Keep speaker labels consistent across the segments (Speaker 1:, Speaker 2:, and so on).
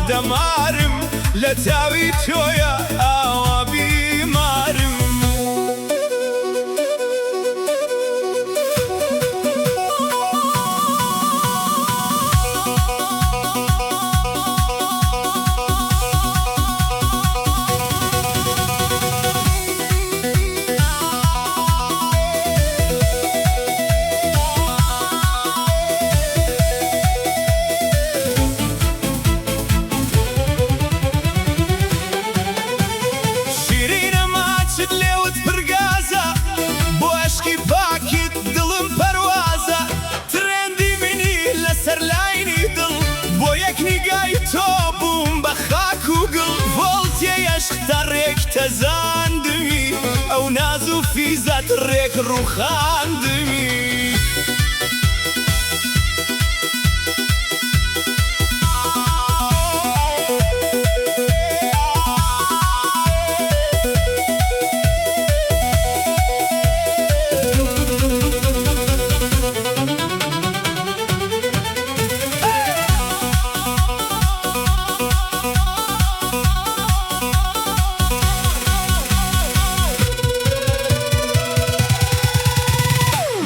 Speaker 1: دەمارم لە تاوی تۆیا ئاوا بیمارم. شیرینە ماچت لێوت پرگازە، بۆ ئەشقی پاکیت دڵم پەروازە. ترێندی منی لەسەر لاینی دڵ، بۆ یەک نیگای تۆ بووم بە خاک و گڵ. ڤۆڵتیەی ئەشق تا ڕێک تەزاندمی، ئەو ناز و فیزەت ڕێک ڕووخاندمی.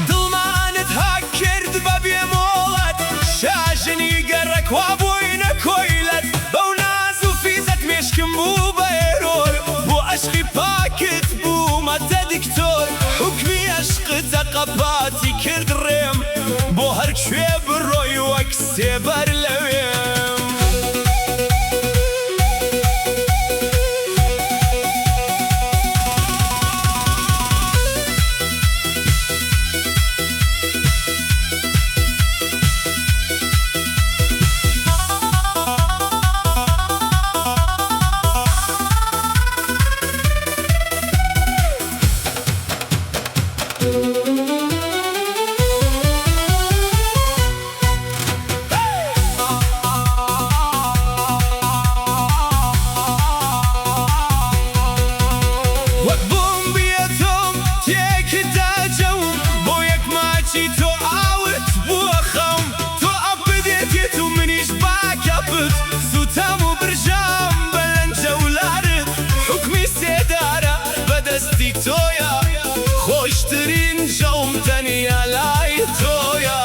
Speaker 1: دڵمانت هاک کرد بە بێ مۆڵەت، شاژنی گەڕەک وا بووینە کۆیلەت. بەو ناز و فیزەت مێشکم بوو بە error، بۆ ئەشقی پاکت بوومەتە دکتۆر. حوکمی ئەشقت قەپاتی کرد ڕێم، بۆ هەر کوێ بڕۆی وەک سێبەر لەوێم. وەک بۆمبی ئەتۆم تێکدا جەوم، بۆ یەک ماچی تۆ ئاوت بووە خەوم. تۆ update یت و منیش backup ت، سووتام و برژام بە لەنجە و لارت. حوکمی سێدارە بە دەستی تۆیە، خۆشترین جەوم تەنیا لای تۆیە.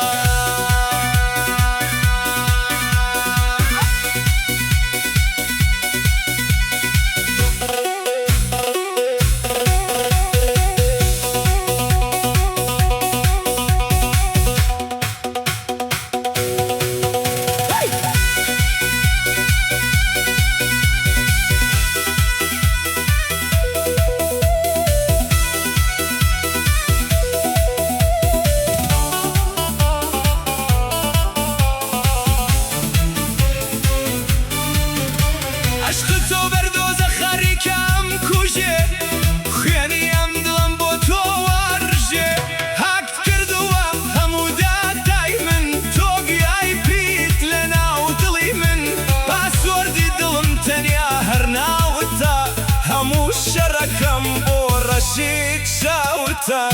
Speaker 1: عەشق تۆ بەردۆزە خەریکە ئەم کوژێ، خوێنی ئەم دڵم بۆ تۆ وەڕژێ. هاکت کردووە هەموو داتای من، تۆ VIP یت لە ناو دڵی من. password ی دڵم تەنیا هەر ناوتە، هەموو شەڕەکەم بۆ ڕەشی چاوتە.